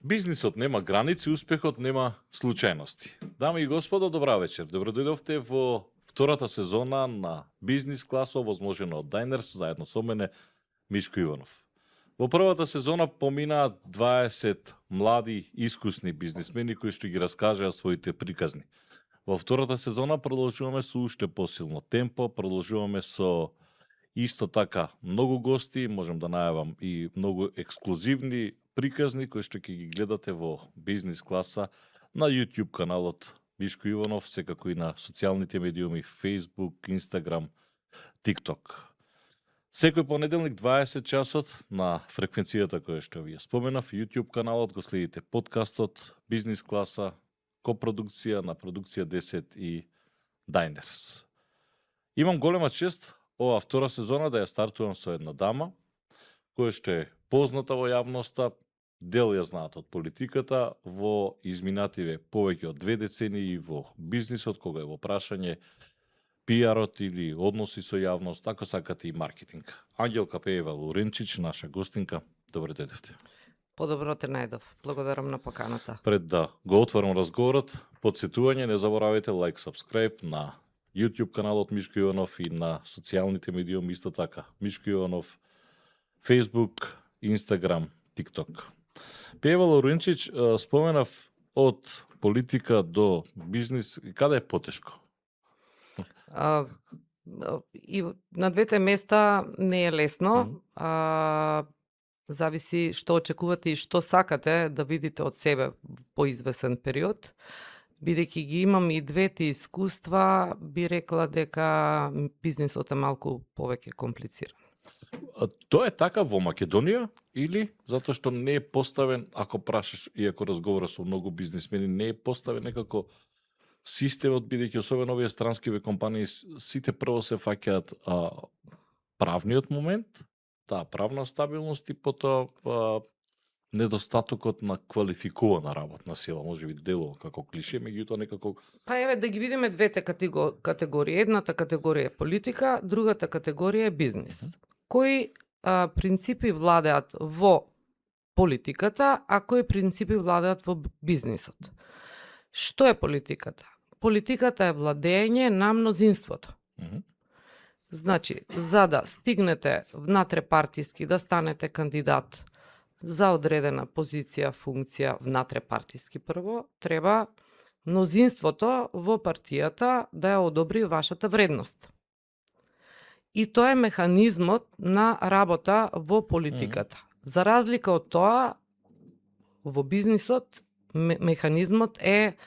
Бизнисот нема граници, успехот нема случајности. Дами и господа, добра вечер. Добродојдовте во втората сезона на Бизнис класа, овозможена од Diners, заедно со мене Мишко Иванов. Во првата сезона поминаат 20 млади, искусни бизнисмени кои што ги раскажаа своите приказни. Во втората сезона продолжуваме со уште посилно темпо, продолжуваме со исто така многу гости, можем да најавам и многу ексклузивни приказни кои што ќе ги гледате во Бизнис класа на YouTube каналот Мишко Иванов, секако и на социјалните медиуми Facebook, Instagram, TikTok. Секој понеделник 20 часот на фреквенцијата која што ви ја споменав, YouTube каналот го следите подкастот Бизнис класа, копродукција на продукција 10 и Diners. Имам голема чест ова втора сезона да ја стартувам со една дама која што е позната во јавноста, дел ја знаат од политиката, во изминативе повеќе од 2 децении во бизнисот, кога е во прашање пиарот или односи со јавност, ако сакате и маркетинг. Ангелка Пеева-Луренчич, наша гостинка, добре дојдовте. Подобро те најдов. Благодарам на поканата. Пред да го отворам разговорот, подсетување, не заборавајте лайк, subscribe на YouTube каналот Мишко Иванов и на социјалните медиуми исто така. Мишко Иванов, Facebook, Instagram, TikTok. Пеева-Луренчич, споменав од политика до бизнис, каде е потешко? И на двете места не е лесно. Зависи што очекувате и што сакате да видите од себе по извесен период. Бидејќи ги имам и двете искуства, би рекла дека бизнисот е малку повеќе комплициран. Тоа е така во Македонија или затоа што не е поставен, ако прашаш и ако разговора со многу бизнисмени, не е поставен некако системот, бидејќи особено овие странскиве компании сите прво се фаќаат правниот момент, таа правна стабилност и потоа недостатокот на квалификувана работна сила, може би дело како клише, меѓутоа некако... Па еве да ги видиме двете категории. Едната категорија е политика, другата категорија е бизнис. Кои принципи владеат во политиката, а кои принципи владеат во бизнисот? Што е политиката? Политиката е владење на мнозинството. Значи, за да стигнете внатрепартиски, да станете кандидат за одредена позиција, функција внатрепартиски прво, треба мнозинството во партијата да ја одобри вашата вредност. И тоа е механизмот на работа во политиката. За разлика од тоа, во бизнисот механизмот е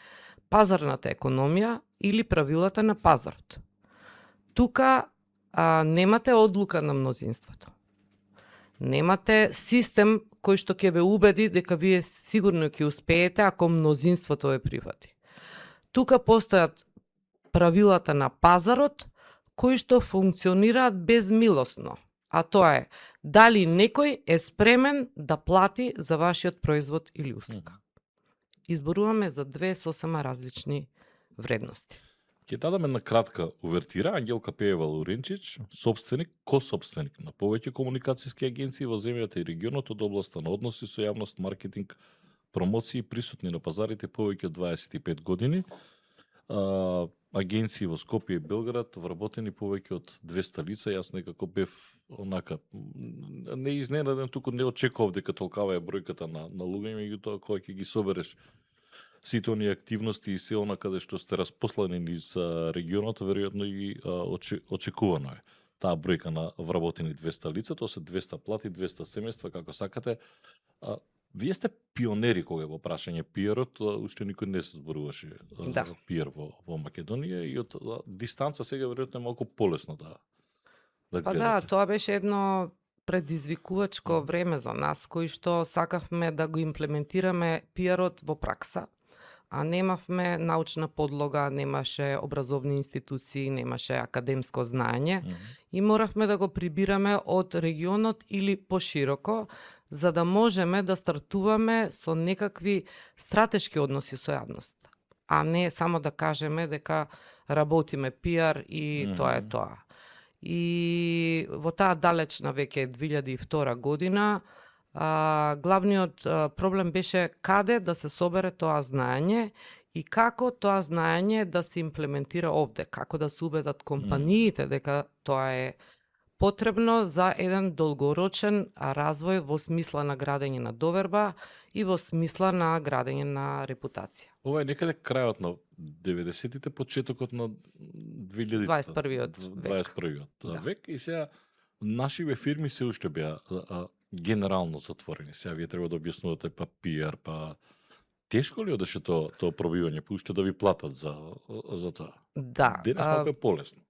пазарната економија или правилата на пазарот. Тука немате одлука на мнозинството. Немате систем кој што ќе ве убеди дека вие сигурно ќе успеете ако мнозинството ве прифати. Тука постојат правилата на пазарот кои што функционираат безмилосно. А тоа е дали некој е спремен да плати за вашиот производ или услуга. Изборуваме за две сосема различни вредности. Ќе дадаме на кратка увертира. Ангелка Пеева-Луренчич, собственик, кособственик на повеќе комуникацијски агенции во земјата и регионот од областа на односи со јавност, маркетинг, промоции, присутни на пазарите повеќе од 25 години. Агенции во Скопје и Белград, вработени повеќе од 200 лица. Јас некако бев онака не изненаден, туку не очекував дека толкава е бројката на луѓе, меѓутоа кога ќе ги собереш сите оние активности и се она каде што сте распослани низ регионот, веројатно и очекувано е. Таа бројка на вработени 200 лица, тоа се 200 плати, 200 семејства, како сакате. Вие сте пионери кога е во прашање пиарот, уште никој не се зборуваше пиар во Македонија и од дистанца сега веројатно е малку полесно да гледате. Па да, тоа беше едно предизвикувачко време за нас, кои што сакавме да го имплементираме пиарот во пракса, а немавме научна подлога, немаше образовни институции, немаше академско знаење и моравме да го прибираме од регионот или пошироко, за да можеме да стартуваме со некакви стратешки односи со јавност, а не само да кажеме дека работиме пиар и тоа е тоа. И во таа далечна веќе 2002 година главниот проблем беше каде да се собере тоа знаење и како тоа знаење да се имплементира овде, како да се убедат компаниите дека тоа е потребно за еден долгорочен развој во смисла на градење на доверба и во смисла на градење на репутација. Ова е некаде крајот на 90-тите, почетокот на 2000-тите. 21-виот век. 21-виот век и сега нашиве фирми се уште беа генерално затворени. Сега вие треба да објаснувате па PR, па тешко ли одеше тоа пробивање, па уште да ви платат за тоа? Да. Денес малку е полесно.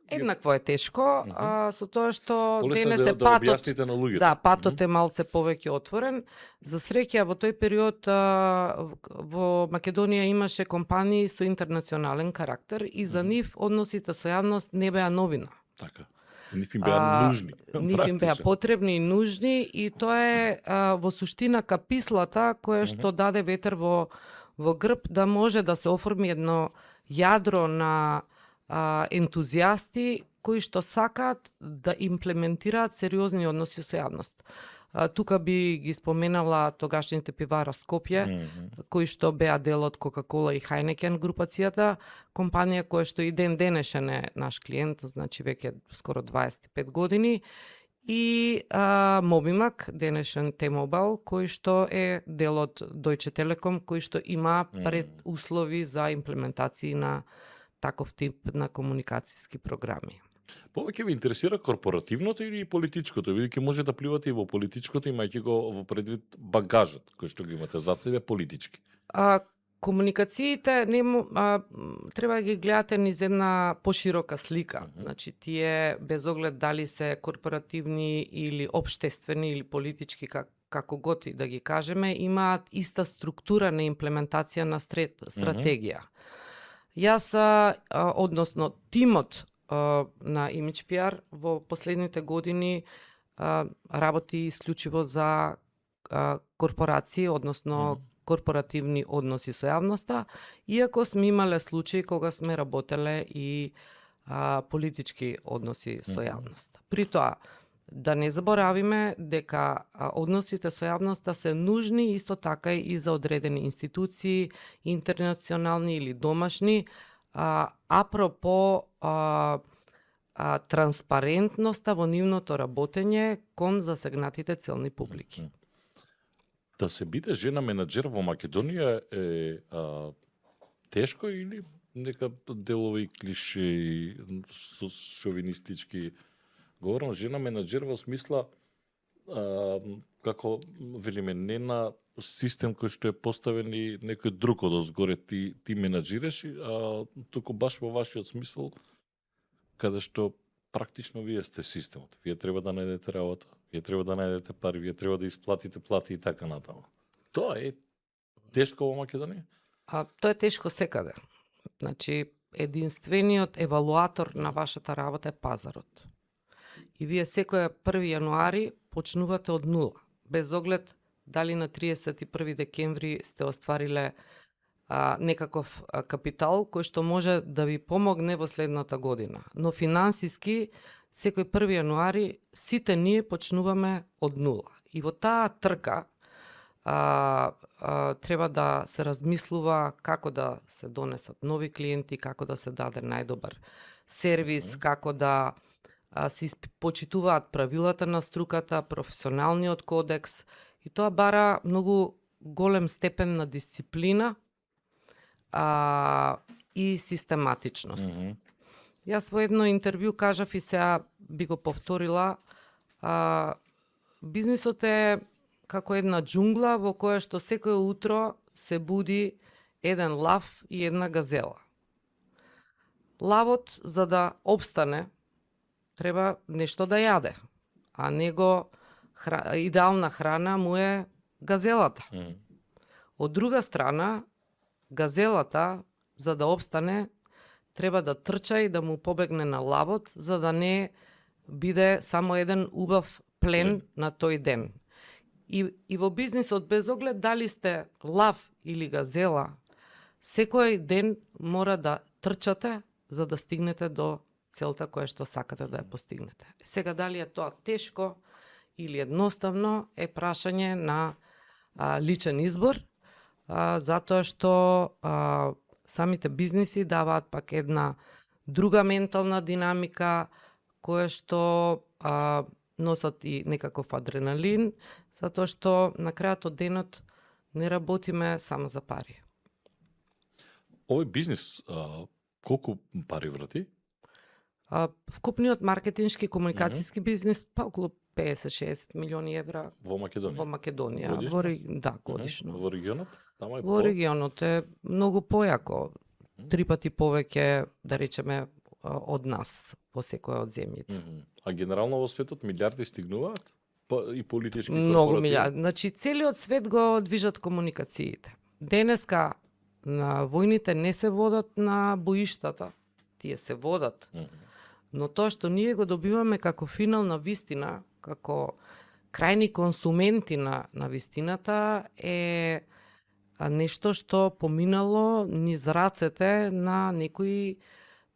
Еднакво е тешко, со тоа што Полесно денес да е патот. објасните на луѓето. Да, патот е малце повеќе отворен. За среќа во тој период во Македонија имаше компании со интернационален карактер и за нив односите со јавност не беа новина. Така. Ниф им беа нужни. Ниф им беа потребни и нужни и тоа е во суштина капислата која што даде ветер во грб да може да се оформи едно јадро на ентузијасти кои што сакаат да имплементираат сериозни односи со јавност. Тука би ги споменала тогашните пивара Скопје, кои што беа дел од Кока-кола и Хайнекен групацијата, компанија која што и ден денешен е наш клиент, значи веќе скоро 25 години, и Мобимак, денешен T-Mobile, кој што е дел од Deutsche Telekom, кој што има предуслови за имплементации на таков тип на комуникацијски програми. Повеќе ви интересира корпоративното или политичкото? Бидејќи може да пливате и во политичкото, имајќи го во предвид багажот кој што го имате зад себе политички. Комуникациите треба да ги гледате низ една поширока слика. Значи, тие без оглед дали се корпоративни или општествени или политички, како год и да ги кажеме, имаат иста структура на имплементација на стратегија. Јас, односно тимот на Image PR во последните години работи исклучиво за корпорации, односно корпоративни односи со јавноста, иако сме имале случаи кога сме работеле и политички односи со јавноста. При тоа, да не заборавиме дека односите со јавноста се нужни исто така и за одредени институции, интернационални или домашни, апропо транспарентноста во нивното работење кон засегнатите целни публики. Да се биде жена менаџер во Македонија е тешко или нека делови клише и шовинистички говорам, жена менаџер во смисла како велиме не на систем кој што е поставен и некој друг одозгоре ти менаџираш, туку баш во вашиот смисол каде што практично вие сте системот. Вие треба да најдете работа, вие треба да најдете пари, вие треба да исплатите плати и така натаму. Тоа е тешко во Македонија? Тоа е тешко секаде. Значи, единствениот евалуатор на вашата работа е пазарот. И вие секоја 1 јануари почнувате од нула, без оглед дали на 31 декември сте оствариле некаков капитал кој што може да ви помогне во следната година. Но финансиски, секој 1 јануари, сите ние почнуваме од нула. И во таа трка треба да се размислува како да се донесат нови клиенти, како да се даде најдобар сервис, како да се почитуваат правилата на струката, професионалниот кодекс, и тоа бара многу голем степен на дисциплина и систематичност. Јас во едно интервју кажав и сега би го повторила, бизнисот е како една џунгла во која што секој утро се буди еден лав и една газела. Лавот, за да обстане, треба нешто да јаде, а него идеална храна му е газелата. Од друга страна, газелата, за да обстане, треба да трча и да му побегне на лавот, за да не биде само еден убав плен на тој ден. И во бизнисот, без оглед дали сте лав или газела, секој ден мора да трчате за да стигнете до целта која што сакате да ја постигнете. Сега дали е тоа тешко или едноставно е прашање на личен избор, затоа што самите бизниси даваат пак една друга ментална динамика, која што носат и некаков адреналин, затоа што на крајот од денот не работиме само за пари. Овој бизнис колку пари врати? Вкупниот маркетиншки комуникацијски бизнис па околу 50-60 милиони евра Во Македонија? во Македонија. Годишно? Годишно. Во регионот? Тама е Во регионот е многу појако, 3 пати повеќе, да речеме, од нас во секоја од земјите. А генерално во светот милиарди стигнуваат? И политички Многу корпоративни? милиарди. Значи, целиот свет го движат комуникациите. Денеска на војните не се водат на боиштата, тие се водат. Но тоа што ние го добиваме како финална вистина, како крајни консументи на вистината е нешто што поминало низ рацете на некои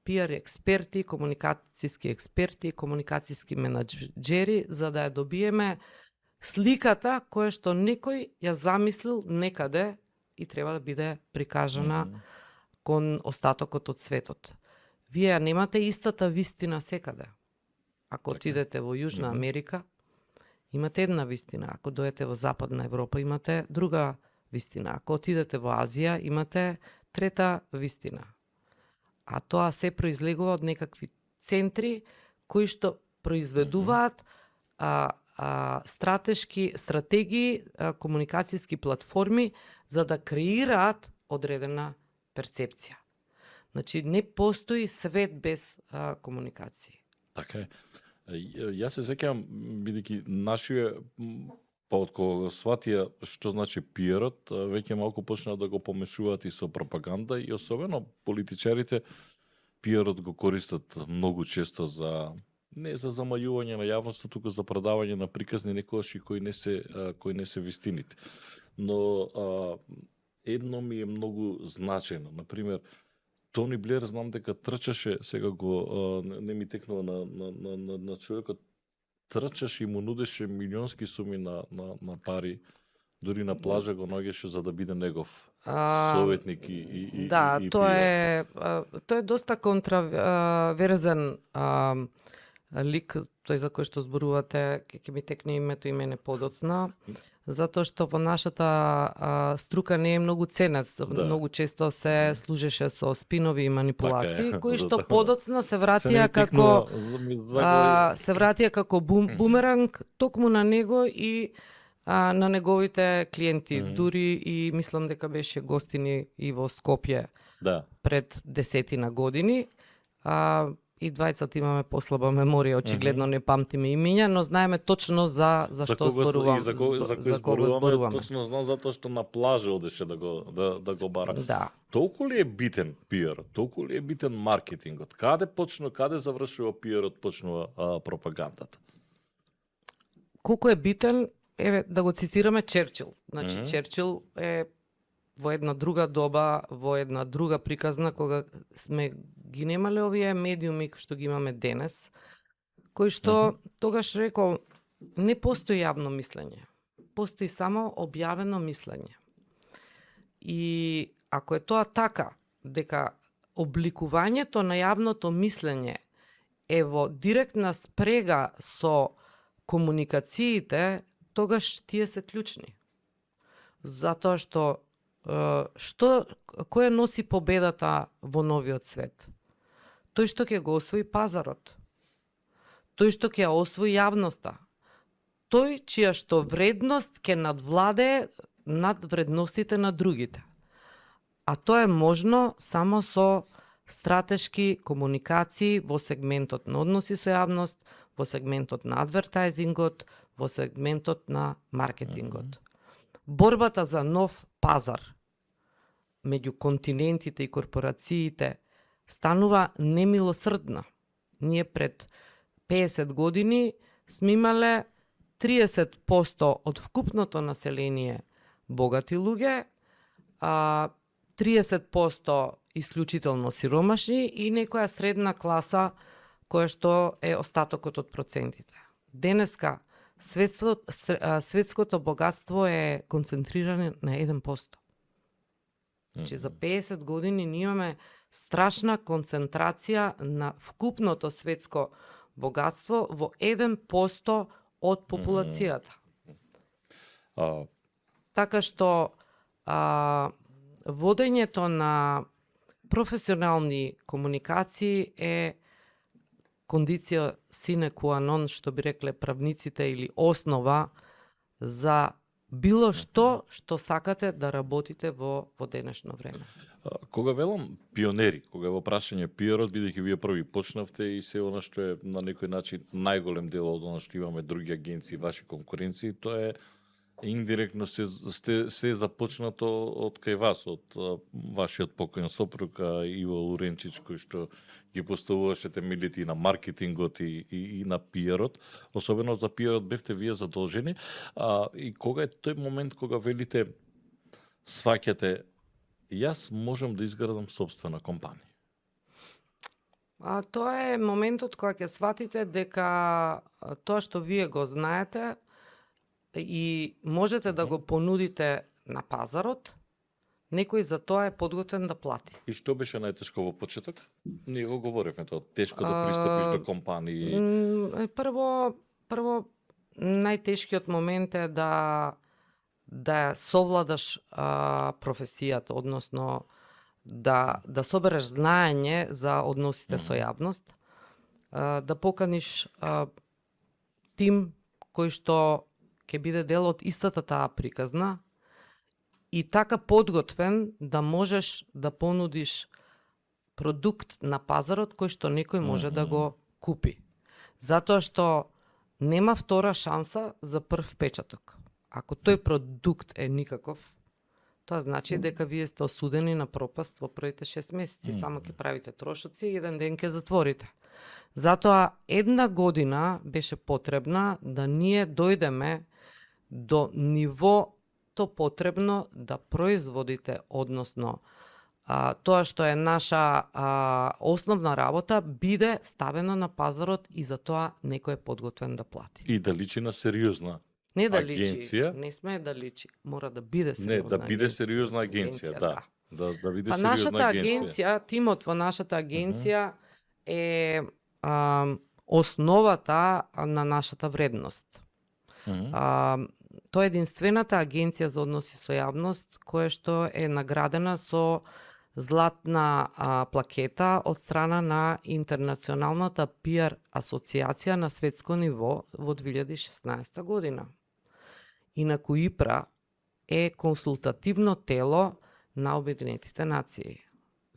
пиар експерти, комуникацијски експерти, комуникацијски менаџери, за да ја добиеме сликата која што некој ја замислил некаде и треба да биде прикажана кон остатокот од светот. Вие ја немате истата вистина секаде. Ако отидете во Јужна Америка, имате една вистина. Ако дојдете во Западна Европа, имате друга вистина. Ако отидете во Азија, имате трета вистина. А тоа се произлегува од некакви центри кои што произведуваат стратегии, комуникацијски платформи за да креираат одредена перцепција. Значи, не постои свет без комуникација. Така е. Јас се сеќавам, бидејќи нашиве, па од кога сватија што значи пиарот, веќе малку почнаа да го помешуваат и со пропаганда, и особено политичарите пиарот го користат многу често за не за замајување на јавноста, туку за продавање на приказни некогаш и кои не се вистините. Но едно ми е многу значајно. Например, Тони Блер знам дека трчаше, сега го не ми текнува на човекот, трчаше и му нудеше милионски суми на пари, дури на плажа го наоѓаше за да биде негов советник и да, и тоа пиар. е доста контраверзен лик, тој за кој што зборувате, ќе ми текне името и мене подоцна, затоа што во нашата струка не е многу ценет. Да. Многу често се служеше со спинови и манипулации, Така е, кои што затоа. подоцна се Се вратија не како тикнува, се вратија како бумеранг токму на него и на неговите клиенти. Дури и мислам дека беше гостини и во Скопје да. пред 10 години. И двајцата имаме послаба меморија, очигледно не памтиме имиња, но знаеме точно за што зборувам. За кого зборуваме, точно знам затоа што на плажа одеше да го бара. Да. Толку ли е битен пиарот? Толку ли е битен маркетингот? Каде завршува пиарот, почнува пропагандата? Колку е битен, да го цитираме Черчил. Значи, Черчил е во една друга доба, во една друга приказна, кога сме ги немале овие медиуми што ги имаме денес, кој што тогаш рекол, не постои јавно мислење. Постои само објавено мислење. И ако е тоа така, дека обликувањето на јавното мислење е во директна спрега со комуникациите, тогаш тие се клучни. Затоа што кој носи победата во новиот свет? Тој што ќе го освои пазарот. Тој што ќе освои јавноста. Тој чија што вредност ќе надвладее над вредностите на другите. А тоа е можно само со стратешки комуникации во сегментот на односи со јавност, во сегментот на адвертајзингот, во сегментот на маркетингот. Борбата за нов пазар меѓу континентите и корпорациите станува немилосрдна. Ние пред 50 години сме имале 30% од вкупното население богати луѓе, 30% исклучително сиромашни и некоја средна класа која што е остатокот од процентите. Денеска светското богатство е концентрирано на 1%. Значи за 50 години ние имаме страшна концентрација на вкупното светско богатство во 1% од популацијата. Така што водењето на професионални комуникации е кондиција sine qua non, што би рекле правниците, или основа за било што сакате да работите во денешно време. Кога велам пионери, кога во прашање пиерот, бидејќи вие први почнавте и се она што е на некој начин најголем дел од она што имаме други агенции, ваши конкуренции, тоа е индиректно се започнато од кај вас, од вашиот покојен сопруг Иво Луренчич, кој што ги поставуваше темелите и на маркетингот и на пиерот. Особено за пиерот бевте вие задолжени. И кога е тој момент кога велите, сваќате, јас можам да изградам собствена компанија? Тоа е моментот кога ќе сватите дека тоа што вие го знаете и можете да го понудите на пазарот, некој за тоа е подготвен да плати. И што беше најтешко во почеток? Ние го говоревме тоа, тешко да пристапиш до компании. Прво најтешкиот момент е да совладаш професијата, односно да собереш знаење за односите со јавност, да поканиш тим кој што ќе биде дел од истата таа приказна и така подготвен да можеш да понудиш продукт на пазарот кој што некој може да го купи. Затоа што нема втора шанса за прв печаток. Ако тој продукт е никаков, тоа значи дека вие сте осудени на пропаст во првите 6 месеци. Само ќе правите трошоци и еден ден ќе затворите. Затоа една година беше потребна да ние дојдеме до нивото потребно да производите, односно тоа што е наша основна работа, биде ставено на пазарот и за тоа некој е подготвен да плати. И да личи на сериозна Не да агенција. личи, не сме да личи, мора да биде сериозна. Не, да биде сериозна агенција, да. Да биде сериозна нашата агенција, тимот во нашата агенција е основата на нашата вредност. Тоа е единствената агенција за односи со јавност која што е наградена со златна плакета од страна на Интернационалната PR асоциација на светско ниво во 2016 година. Инаку ИПРА е консултативно тело на Обединетите нации.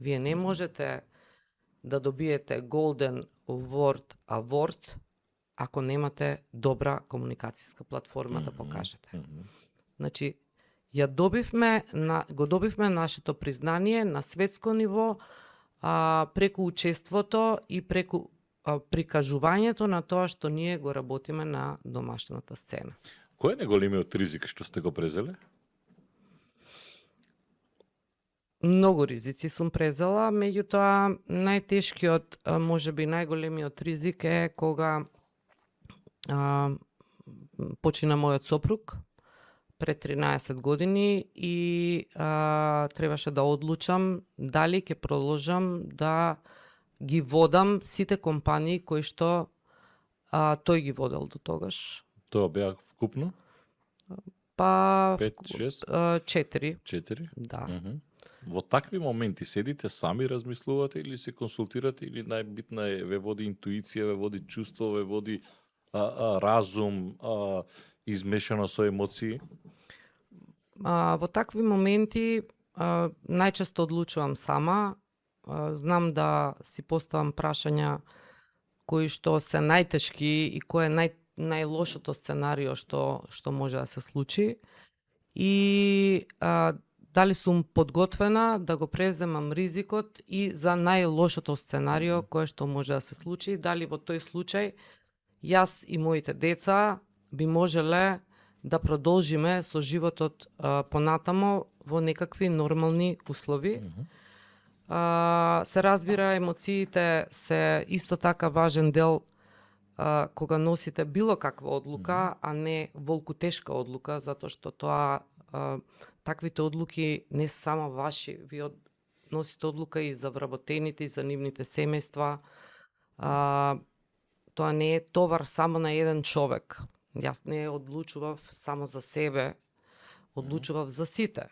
Вие не можете да добиете Golden Award Award ако немате добра комуникацијска платформа да покажете. Значи, го добивме нашето признание на светско ниво преку учеството и преку прикажувањето на тоа што ние го работиме на домашната сцена. Кој е најголемиот ризик што сте го презеле? Многу ризици сум презела, меѓутоа најтешкиот, можеби најголемиот ризик е кога почина мојот сопруг пред 13 години и требаше да одлучам дали ќе продолжам да ги водам сите компании кои што тој ги водел до тогаш. Тоа беа вкупно? Па 5-6? 4. 4? Да. Во такви моменти седите сами, размислувате или се консултирате, или најбитна е ве води интуиција, ве води чувство, ве води разум, измешано со емоции? Во такви моменти најчесто одлучувам сама. Знам да си поставам прашања кои што се најтешки и кој е најлошото сценарио што може да се случи. И дали сум подготвена да го преземам ризикот и за најлошото сценарио кое што може да се случи. Дали во тој случај јас и моите деца би можеле да продолжиме со животот понатамо во некакви нормални услови. Се разбира, емоциите се исто така важен дел кога носите било каква одлука, а не волкутешка одлука, затоа што тоа таквите одлуки не се само ваши, вие носите одлука и за вработените, и за нивните семејства. Тоа не е товар само на еден човек. Јас не одлучував само за себе, одлучував за сите.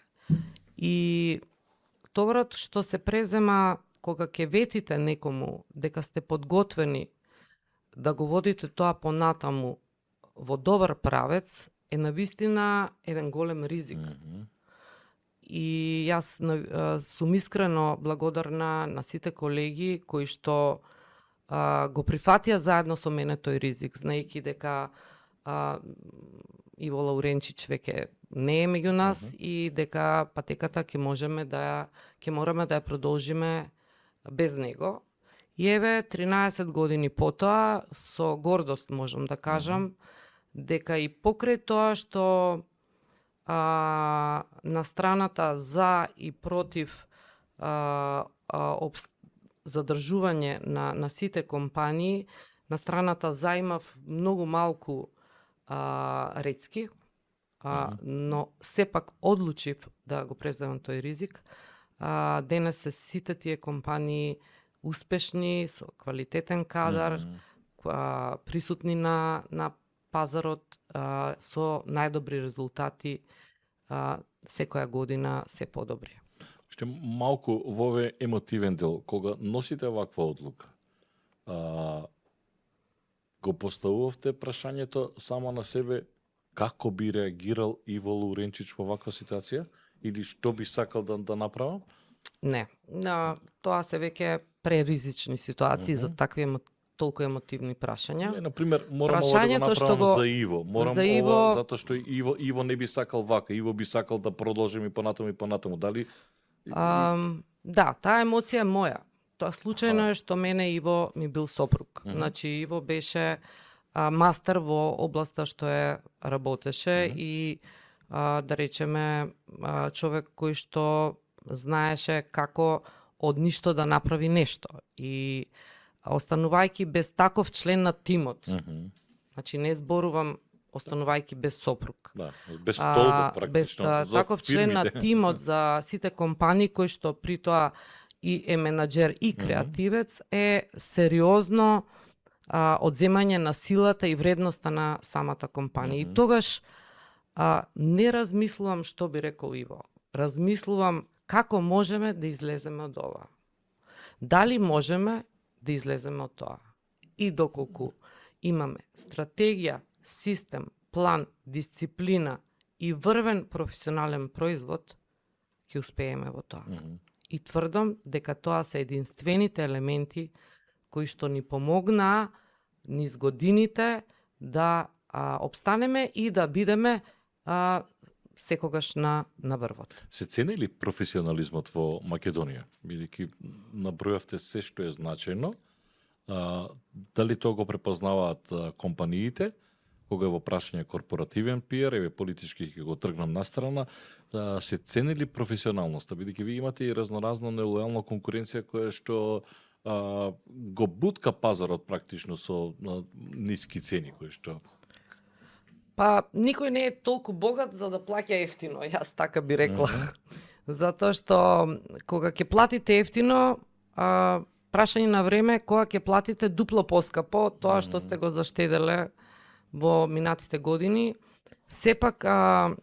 И товарот што се презема кога ќе ветите некому дека сте подготвени да го водите тоа понатаму во добар правец, е навистина еден голем ризик. И јас сум искрено благодарна на сите колеги кои што го прифатија заедно со мене тој ризик, знаејќи дека Иво Лауренчич веќе не е меѓу нас и дека патеката ќе можеме да ќе мораме да ја продолжиме без него. И еве 13 години потоа со гордост можам да кажам дека и покрај тоа што на страната за и против задржување на сите компании, на страната за имав многу малку рецки, но сепак одлучив да го преземам тој ризик. Денес се сите тие компании успешни, со квалитетен кадар, присутни на пазарот, со најдобри резултати, секоја година се подобри. Уште малку во овој емотивен дел, кога носите ваква одлука, го поставувавте прашањето само на себе како би реагирал Иво Лауренчич во ваква ситуација или што би сакал да направам? Не, тоа се веќе преризични ситуации за такви толку емотивни прашања. Не, например, морам ова да го направам за Иво. Морам за Иво, ова затоа што Иво не би сакал вака, Иво би сакал да продолжим и понатаму. Дали да, таа емоција е моја. Тоа случајно е што мене Иво ми бил сопруг. Значи Иво беше мастер во областа што е работеше и да речеме човек кој што знаеше како од ништо да направи нешто. И останувајќи без таков член на тимот, значи не зборувам останувајќи без сопруг. Да, без столбот практично. Без таков член на тимот за сите компании кој што при тоа и е менаџер и креативец, е сериозно одземање на силата и вредноста на самата компанија. И тогаш не размислувам што би рекол Иво. Размислувам како можеме да излеземе од ова. Дали можеме да излеземе од тоа? И доколку имаме стратегија, систем, план, дисциплина и врвен професионален производ, ќе успееме во тоа. И тврдам дека тоа се единствените елементи кои што ни помогнаа низ годините да обстанеме и да бидеме секогаш на врвот. Се цени ли професионализмот во Македонија? Бидејќи набројавте се што е значајно, дали тоа го препознаваат компаниите, кога е во прашање корпоративен пиар, еве политички ќе го тргнам на страна, се цени ли професионалноста? Бидејќи ви имате и разноразна нелојална конкуренција која што го бутка пазарот практично со ниски цени кои што Па, никој не е толку богат за да плаќа ефтино, јас така би рекла. Затоа што кога ќе платите ефтино, прашање на време кога ќе платите дупло поскапо тоа што сте го заштеделе во минатите години. Сепак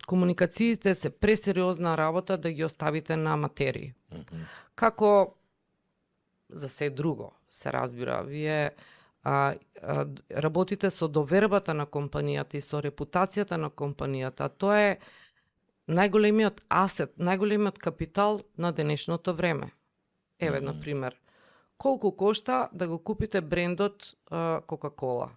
комуникациите се пресериозна работа да ги оставите на материи. Како за се друго, се разбира, вие работите со довербата на компанијата и со репутацијата на компанијата. Тоа е најголемиот асет, најголемиот капитал на денешното време. Еве, например, колку кошта да го купите брендот Кока-кола?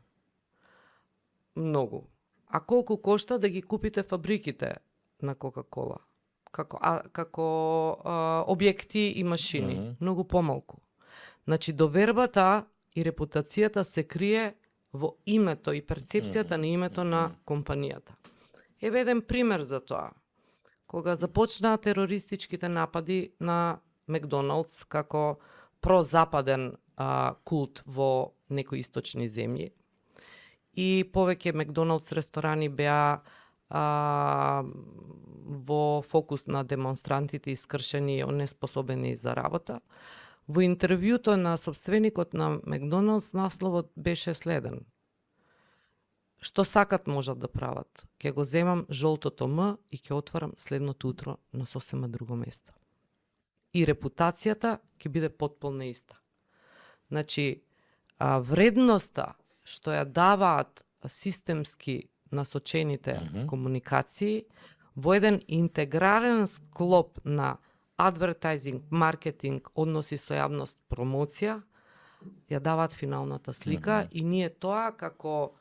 Многу. А колку кошта да ги купите фабриките на Кока-кола? Како објекти и машини? Многу помалку. Значи, довербата и репутацијата се крие во името и перцепцијата на името на компанијата. Еве еден пример за тоа. Кога започнаа терористичките напади на Макдоналдс како прозападен култ во некои источни земји, и повеќе Макдоналдс ресторани беа во фокус на демонстрантите искршени и неспособени за работа. Во интервјуто на собственикот на Макдоналдс насловот беше следен: што сакат можат да прават. Ќе го земам жолтото М и ќе отварам следното утро на сосема друго место. И репутацијата ќе биде потполно иста. Значи, вредноста што ја даваат системски насочените комуникации во еден интегрален склоп на адвертайзинг, маркетинг, односи со јавност, промоција, ја даваат финалната слика и ние тоа како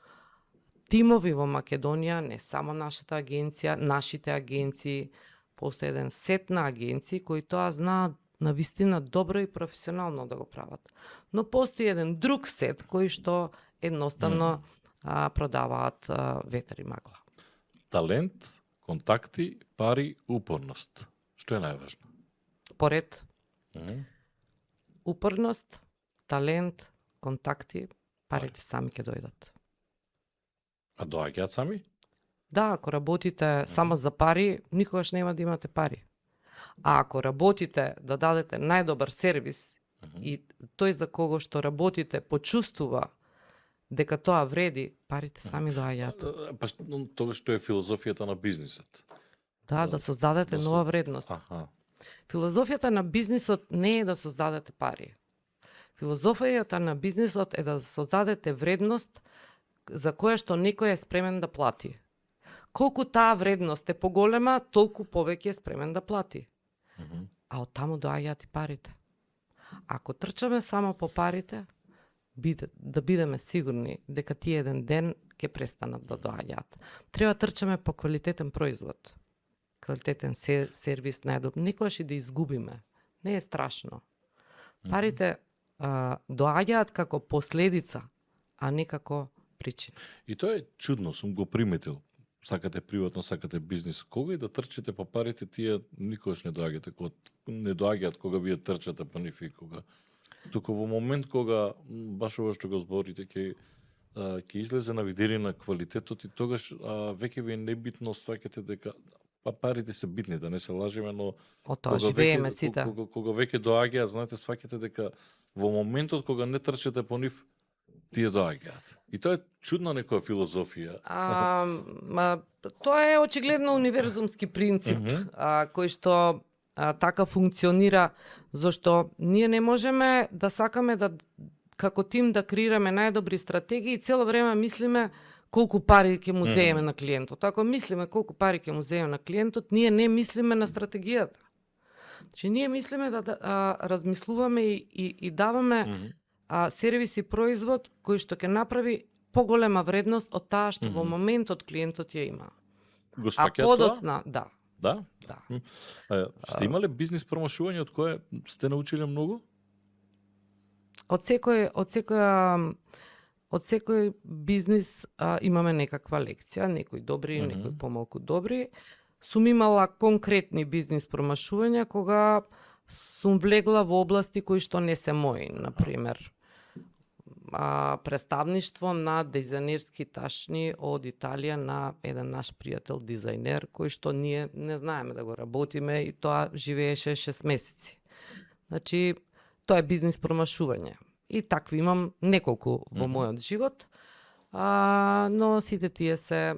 тимови во Македонија, не само нашата агенција, нашите агенции, постои еден сет на агенции кои тоа знаат на вистина добро и професионално да го прават. Но постои еден друг сет кои што едноставно продаваат ветер и магла. Талент, контакти, пари, упорност. Што е најважно? Поред упорност, талент, контакти, парите сами ќе дојдат. А доаѓаат сами? Да, ако работите само за пари, никогаш нема да имате пари. А ако работите да дадете најдобар сервис и тој за кого што работите почувствува дека тоа вреди, парите сами доаѓаат. Па тоа што е филозофијата на бизнисот. Да создадете нова вредност. Филозофијата на бизнисот не е да создадете пари. Филозофијата на бизнисот е да создадете вредност за која што некој е спремен да плати. Колку таа вредност е поголема, толку повеќе е спремен да плати. А од таму доаѓаат и парите. Ако трчаме само по парите, да бидеме сигурни дека тие еден ден ќе престанат да доаѓаат. Треба трчаме по квалитетен производ, квалитетен сервис, најдобар. Никогаш и да изгубиме. Не е страшно. Парите доаѓаат како последица, а не како причина. И тоа е чудно, сум го приметил. Сакате приватно, сакате бизнис. Кога и да трчите по парите, тие никогаш не доаѓаат кога вие трчате по нив и кога. Туку во момент кога баш ова што го зборите ќе излезе на виделина квалитетот и тогаш веќе ви е небитно, сваќате дека парите се битни, да не се лажеме, но од тоа живееме сите. Кога веќе доаѓаат, знаете, сваќате дека во моментот кога не трчате по нив, тие доаѓаат. И тоа е чудна некоја филозофија. Тоа е очигледно универзумски принцип, кој што така функционира, зашто ние не можеме да сакаме да како тим да креираме најдобри стратегии и цело време мислиме колку пари ќе му земеме на клиентот. Ако мислиме колку пари ќе му земеме на клиентот, ние не мислиме на стратегијата. Значи ние мислиме да размислуваме и даваме сервис и производ кој што ќе направи поголема вредност од таа што во моментот клиентот ја има. Го сваќаат тоа? Подоцна, да. Да? Сте имале бизнис промошување од кое сте научиле многу? Од секој бизнис имаме некаква лекција, некои добри, некои помалку добри. Сум имала конкретни бизнис промашувања кога сум влегла во области кои што не се мои, например представништво на дизајнерски ташни од Италија на еден наш пријател дизајнер кој што ние не знаеме да го работиме и тоа живееше 6 месеци. Значи тоа е бизнис промашување. И такви имам неколку во мојот живот, но сите тие се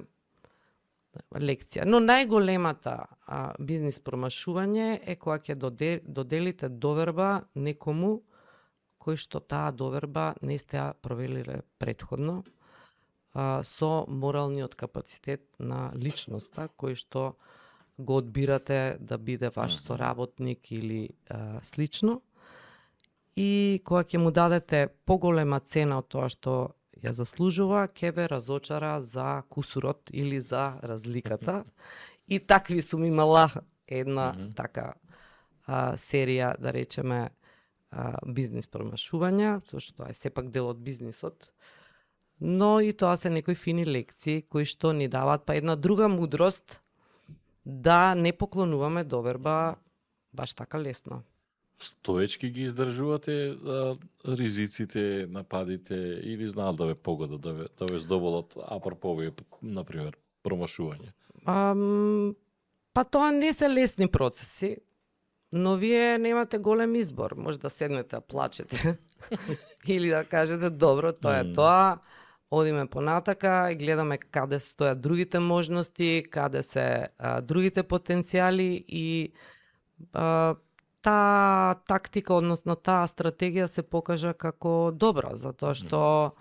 лекција. Но најголемата бизнис промашување е кога ќе доделите доверба некому кој што таа доверба не сте ја провелиле предходно, со моралниот капацитет на личноста кој што го одбирате да биде ваш соработник или слично. И кога ќе му дадете поголема цена од тоа што ја заслужува, ќе ве разочара за кусурот или за разликата. И такви сум имала една така серија, да речеме, бизнис промашувања, што е сепак дел од бизнисот. Но и тоа се некои фини лекции кои што ни даваат па една друга мудрост да не поклонуваме доверба баш така лесно. стоечки ги издржувате ризиците, нападите, или знаат да ве погодат, да ве здоволат, апропо овие, например, промашување? Па тоа не се лесни процеси, но вие немате голем избор. Може да седнете, да плачете или да кажете добро, тоа е тоа, одиме понатака и гледаме каде стојат другите можности, каде се другите потенцијали и таа тактика, односно таа стратегија се покажа како добра, затоа што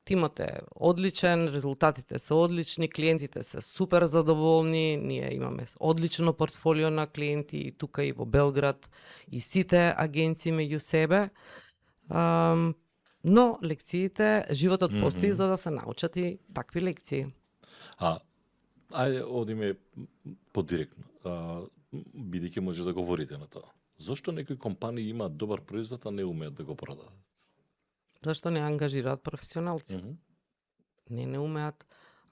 тимот е одличен, резултатите се одлични, клиентите се супер задоволни, ние имаме одлично портфолио на клиенти и тука и во Белград, и сите агенции меѓу себе. Но лекциите, животот постои за да се научат и такви лекции. Ајде, одиме подиректно. Бидејќи може да говорите на тоа. Зошто некои компании имаат добар производ, а не умеат да го продадат? Зашто не ангажираат професионалци? Не умеат.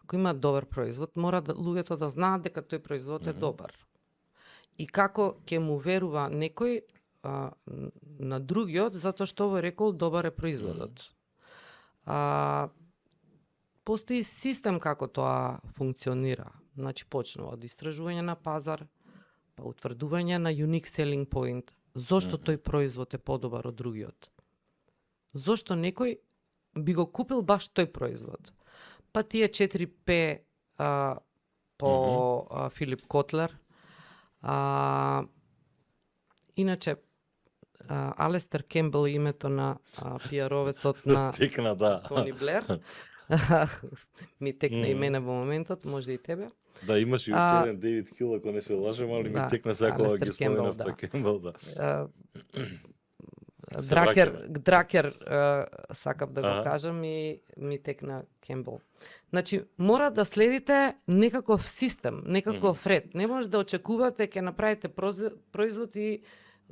Ако имаат добар производ, мора луѓето да знаат дека тој производ е добар. И како ќе му верува некој на другиот, затоа што овој рекол добар е производот. Постои систем како тоа функционира. Значи, почнува од истражување на пазар, па утврдување на unique selling point. Зошто тој производ е подобар од другиот? Зошто некој би го купил баш тој производ? Па тие 4P по Филип Котлер. Иначе, Алестер Кембел е името на пиаровецот на Текна, да. Тони Блер. Ми текна и мене во моментот, може и тебе. Да, имаш и уште еден Дейвид Хил, ако не се лажем, али ми текна секоја ги споменав Кембел, да. Дракер сакав да го кажам и ми текна Кембел. Значи, мора да следите некаков систем, некаков ред. Не може да очекувате ќе направите производ и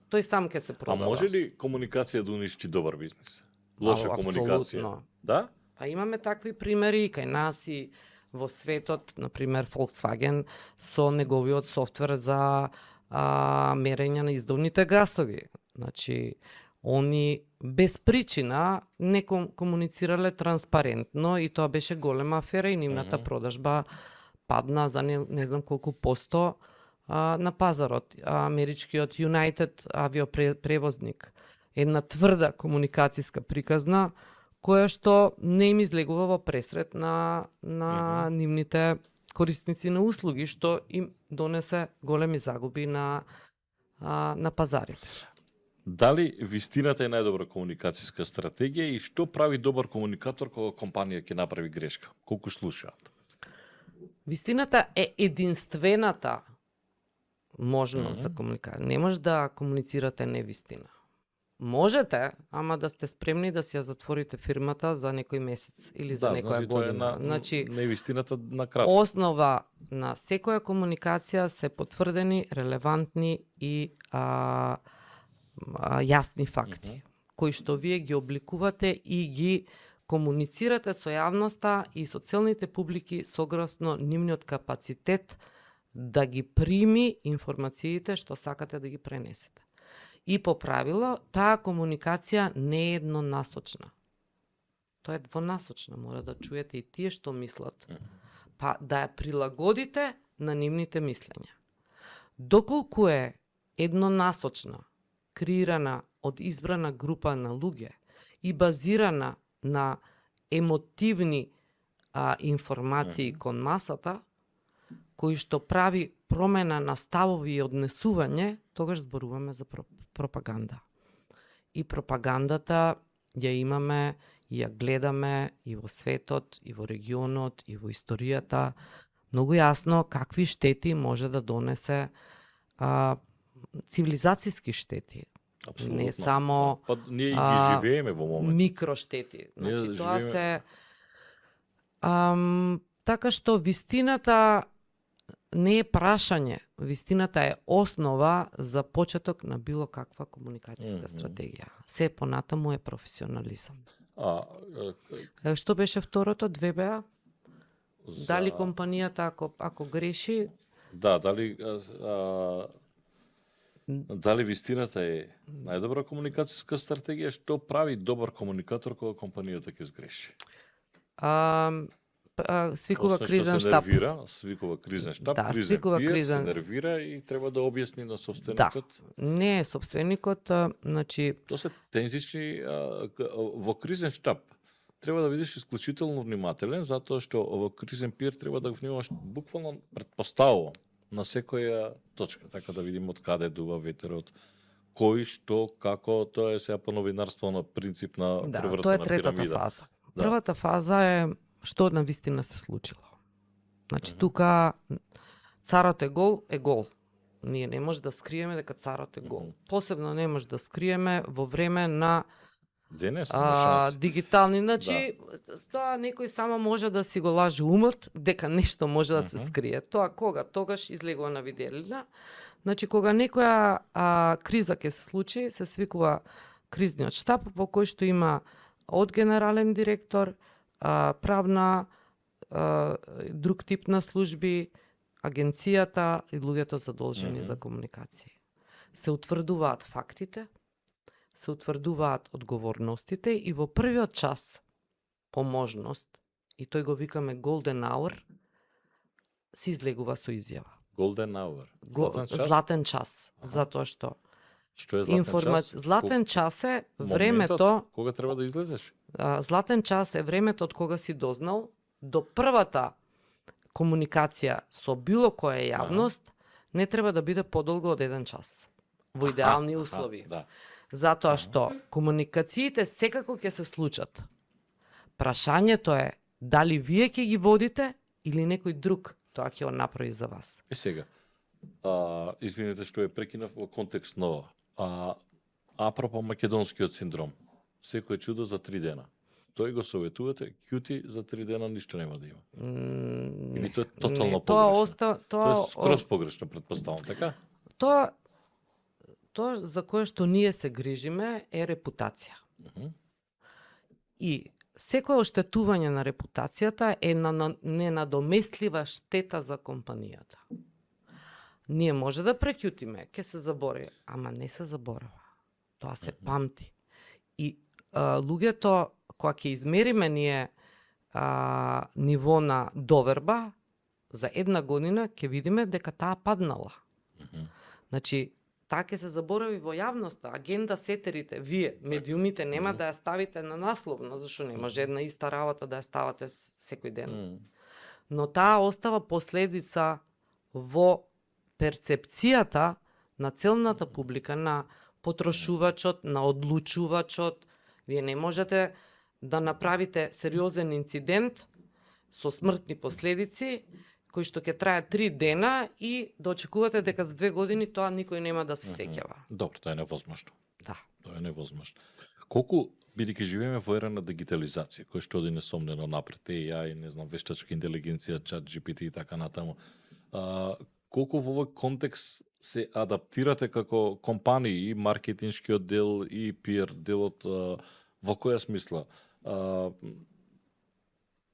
тој сам ќе се продава. А може ли комуникација да уништи добар бизнис? Лоша комуникација? Апсолутно. Да? А имаме такви примери и кај нас и во светот, например Volkswagen со неговиот софтвер за мерење на издувните гасови. Значи, они без причина не комуницирале транспарентно и тоа беше голема афера и нивната продажба падна за не знам колку посто на пазарот. Америчкиот United авиопревозник, една тврда комуникацијска приказна која што не им излегува во пресред на нивните корисници на услуги, што им донесе големи загуби на пазарите. Дали вистината е најдобра комуникацијска стратегија и што прави добар комуникатор кога компанија ќе направи грешка? Колку слушаат? Вистината е единствената можност за комуникација. Не може да комуницирате невистина. Можете, ама да сте спремни да си ја затворите фирмата за некој месец или за некоја година. Значи, невистината на кратко. Основа на секоја комуникација се потврдени, релевантни и јасни факти, кои што вие ги обликувате и ги комуницирате со јавноста и со целните публики согласно нивниот капацитет да ги прими информациите што сакате да ги пренесете. И по правило, таа комуникација не е еднонасочна. Тоа е двонасочна, мора да чуете и тие што мислат, па да ја прилагодите на нивните мислења. Доколку е еднонасочна, креирана од избрана група на луѓе и базирана на емотивни информации кон масата, кои што прави промена на ставови и однесување, тогаш зборуваме за пропаганда. И пропагандата ја имаме и ја гледаме и во светот, и во регионот, и во историјата, многу јасно какви штети може да донесе цивилизацијски штети. Абсолютно. Не само ние ги живееме во моментот. Микроштети. Значи, тоа се така што вистината не е прашање, вистината е основа за почеток на било каква комуникацијска стратегија. Се понатаму е професионализам. Што беше второто? 2 Дали компанијата ако греши? Да, дали Дали вистината е најдобра комуникацијска стратегија? Што прави добар комуникатор кога компанијата ќе сгреши? Свикува Освен што кризен се штаб. нервира, свикува кризен штаб, Да, кризен свикува пиер, кризен- се нервира и треба да објасни на собственикот. Не е собственикот, значи Тоа се тензични во кризен штаб. Треба да бидеш исклучително внимателен, затоа што во кризен пиер треба да го внимаваш буквално предпоставувам на секоја точка, така да видим од каде дува ветерот, кој, што, како, тоа е сега по новинарство на принцип на да, превртена тоа е третата пирамида. фаза. Да. Првата фаза е што на вистина се случило. Значи Мгм. тука царот е гол. Ние не може да скриеме дека царот е гол. Мгм. Посебно не може да скриеме во време на Денес нема шанси. дигитални, значи тоа некој само може да си го лаже умот дека нешто може да се Мгм. скрие. Тоа кога тогаш излегува на виделина. Значи кога некоја криза ќе се случи, се свикува кризниот штаб во кој што има од генерален директор, правна, друг тип на служби, агенцијата и луѓето задолжени Мгм. за комуникација. Се утврдуваат фактите, се утврдуваат одговорностите и во првиот час по можност, и тој го викаме golden hour, се излегува со изјава. Golden hour. Златен час? Златен час, Аха. затоа што Што е златен час? златен час е Моментот времето, кога треба да излезеш? златен час е времето од кога си дознал до првата комуникација со било која јавност не треба да биде подолго од 1 час. Во идеални услови. Да. Затоа што комуникациите секако ќе се случат. Прашањето е дали вие ќе ги водите или некој друг тоа ќе го направи за вас. Е сега, извинете што е прекинав во контекст на ова. Апропо македонскиот синдром, секој чудо за 3 дена. Тој го советувате, кјути за 3 дена ништо нема да има. Или тоа е тотално тоа погрешно? Тоа тоа е скроз погрешно, предпоставам, така? тоа за кое што ние се грижиме е репутација. Мгм. И секое оштетување на репутацијата е ненадоместлива штета за компанијата. Ние може да прекјутиме, ќе се забори, ама не се заборава. Тоа се памти. И луѓето, кога ќе измериме ние ниво на доверба, за 1 година ќе видиме дека таа паднала. Мгм. Значи, таа ќе се заборави во јавноста, агенда сетерите, вие, медиумите, нема да ја ставите на насловно, зашто не може една иста работа да ја ставате секој ден. Мм. Но таа остава последица во перцепцијата на целната публика, на потрошувачот, на одлучувачот. Вие не можете да направите сериозен инцидент со смртни последици, кој што ќе трае 3 дена и да очекувате дека за 2 години тоа никој нема да се сеќава. Добро, тоа е невозможно. Да. Тоа е невозможно. Колку, бидејќи живееме во ера на дигитализација, кој што оди несомнено напред, AI, не знам, вештачка интелигенција, чат GPT и така натаму, колку во овој контекст се адаптирате како компании, и маркетиншкиот дел, и PR делот, во која смисла?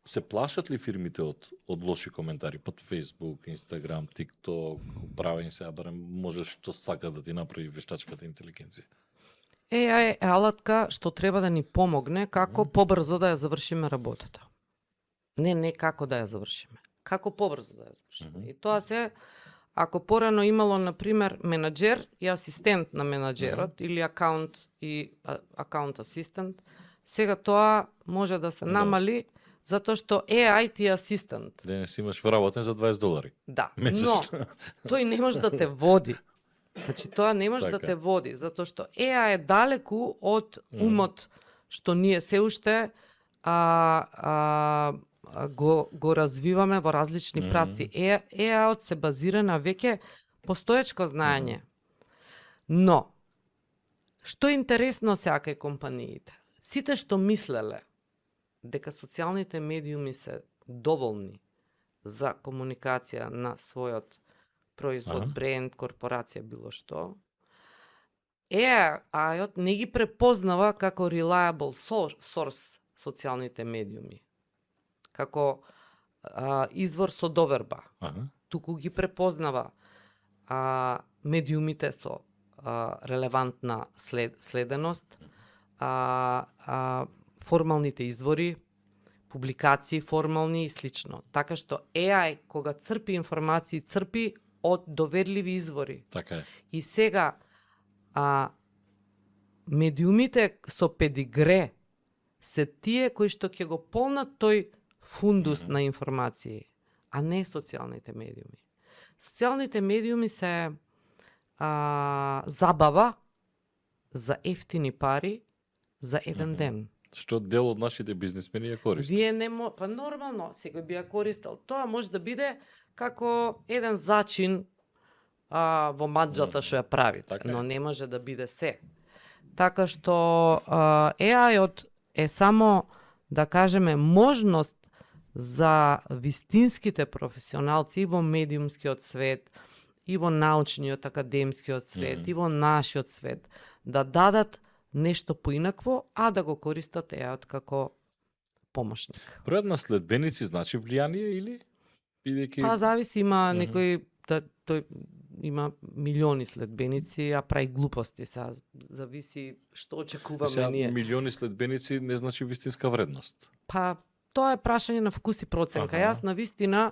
Се плашат ли фирмите од лоши коментари под Facebook, Instagram, TikTok, правен се, барем можеш што сака да ти направи вештачката интелигенција? AI е алатка што треба да ни помогне како побрзо да ја завршиме работата. Не како да ја завршиме. Како побрзо да ја завршиме. И тоа се, ако порано имало, например, менаџер и асистент на менаџерот, или акаунт и акаунт асистент, сега тоа може да се намали, затоа што AI ти е асистент. Денес имаш вработен за $20. Да, Месечно. но тој не може да те води. Значи тоа не може да Така. те води, затоа што AI е далеку од умот што ние се уште го развиваме во различни праци. AI се базира на веќе постоечко знаење. Но што е интересно сега кај компаниите? Сите што мислеле дека социјалните медиуми се доволни за комуникација на својот производ, бренд, корпорација, било што, AI-от не ги препознава како reliable source социјалните медиуми, како извор со доверба. Аха. Туку ги препознава медиумите со релевантна следеност, формалните извори, публикации формални и слично. Така што AI кога црпи информации, црпи од доверливи извори. Така е. И сега медиумите со педигре се тие кои што ќе го полнат тој фундус на информации, а не социјалните медиуми. Социјалните медиуми се забава за ефтини пари за еден ден. Што дел од нашите бизнисмени ја користат. Вие не па нормално, секој би ја користел. Тоа може да биде како еден зачин во маџата што ја правите, Така е. но не може да биде се. Така што AI-от е само, да кажеме, можност за вистинските професионалци и во медиумскиот свет, и во научниот, академскиот свет, и во нашиот свет, да дадат нешто поинакво, а да го користат AI-от како помошник. Бројот на следбеници значи влијание или? Бидејќи... Па зависи, има некој, тој има милиони следбеници, а прави глупости сега. Зависи што очекуваме Сега, ние. милиони следбеници не значи вистинска вредност. Па тоа е прашање на вкус и проценка. Аха. Јас на вистина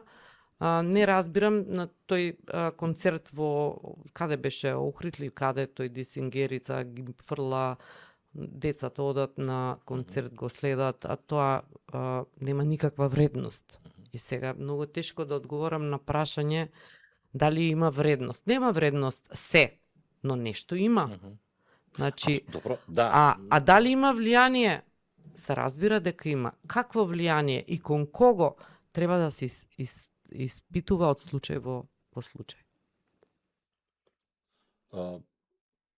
не разбирам на тој концерт во каде беше Охрид ли, каде тој Дисингерица ги фрла, децата одат на концерт, го следат, а тоа нема никаква вредност. И сега многу тешко да одговорам на прашање дали има вредност. Нема вредност се, но нешто има. Значи, Добро, да. а дали има влијание? Се разбира дека има. Какво влијание и кон кого треба да се испитува од случај во случај.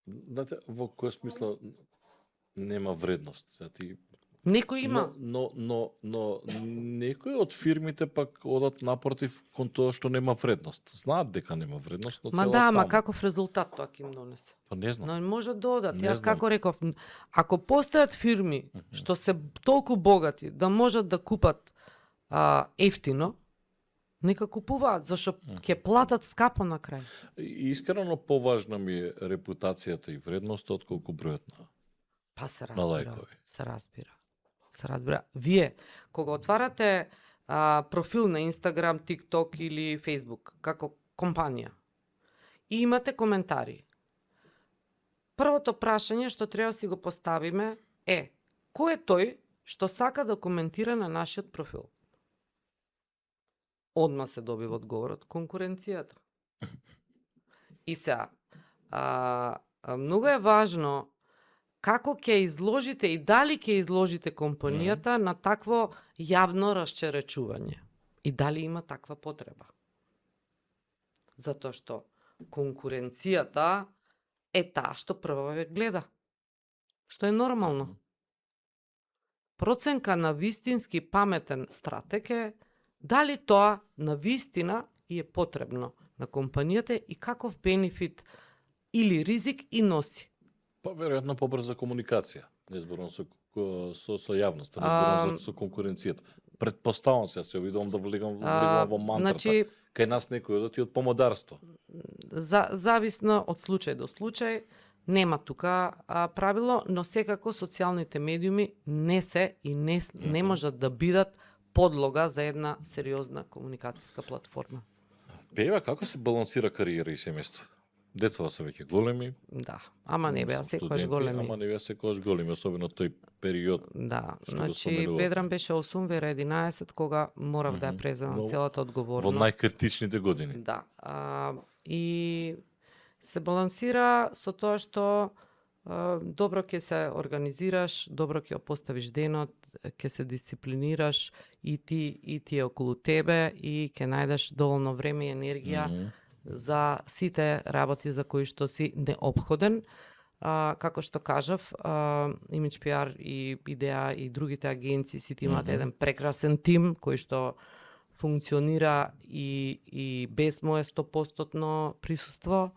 Знаете, во кој смисла нема вредност? Сега ти... Некој има. Но некои од фирмите пак одат напротив кон тоа што нема вредност. Знаат дека нема вредност, но Ма цело да, ма таму. каков резултат тоа ќе им донесе? Па не знам. Но може да одат. Не Јас знам. како реков, ако постојат фирми што се толку богати да можат да купат ефтино, нека купуваат, зашто ќе платат скапо на крај. И искрено поважна ми е репутацијата и вредноста отколку бројот на... Па се На разбира. лајкови. Се разбира. Се разбира. Вие, кога отварате профил на Инстаграм, ТикТок или Фейсбук, како компанија, и имате коментари, првото прашање што треба да си го поставиме е, кој е тој што сака да коментира на нашиот профил? Одма се добива одговорот, конкуренцијата. И сега, многу е важно како ќе изложите и дали ќе изложите компанијата на такво јавно расчеречување. И дали има таква потреба. Затоа што конкуренцијата е таа што прва ве гледа. Што е нормално. Проценка на вистински паметен стратег е дали тоа на вистина и е потребно на компанијата и каков бенефит или ризик и носи. Па веројатно побрза комуникација. Не зборувам со јавноста, не зборувам со конкуренцијата. Предпоставам се обидувам да влегам во мантрата. Значи, Кај нас некој одат и од помодарство. зависно од случај до случај, нема тука правило, но секако социјалните медиуми не се и не можат да бидат подлога за една сериозна комуникацијска платформа. Пева, како се балансира кариера и семејство? Децава се веќе големи. Да, ама не беа секогаш големи. Ама не беа секогаш големи, особено тој период. Да, што го значи споменував. Ведран беше 8, Вера 11, кога морав да ја преземам Но целата Во одговорност. најкритичните години. Да. И се балансира со тоа што добро ќе се организираш, добро ќе поставиш денот, ќе се дисциплинираш и ти околу тебе и ќе најдеш доволно време и енергија за сите работи за кои што си неопходен. Како што кажав, Image PR и Идеа и другите агенции сите имаат еден прекрасен тим кој што функционира и без мое 100% присуство.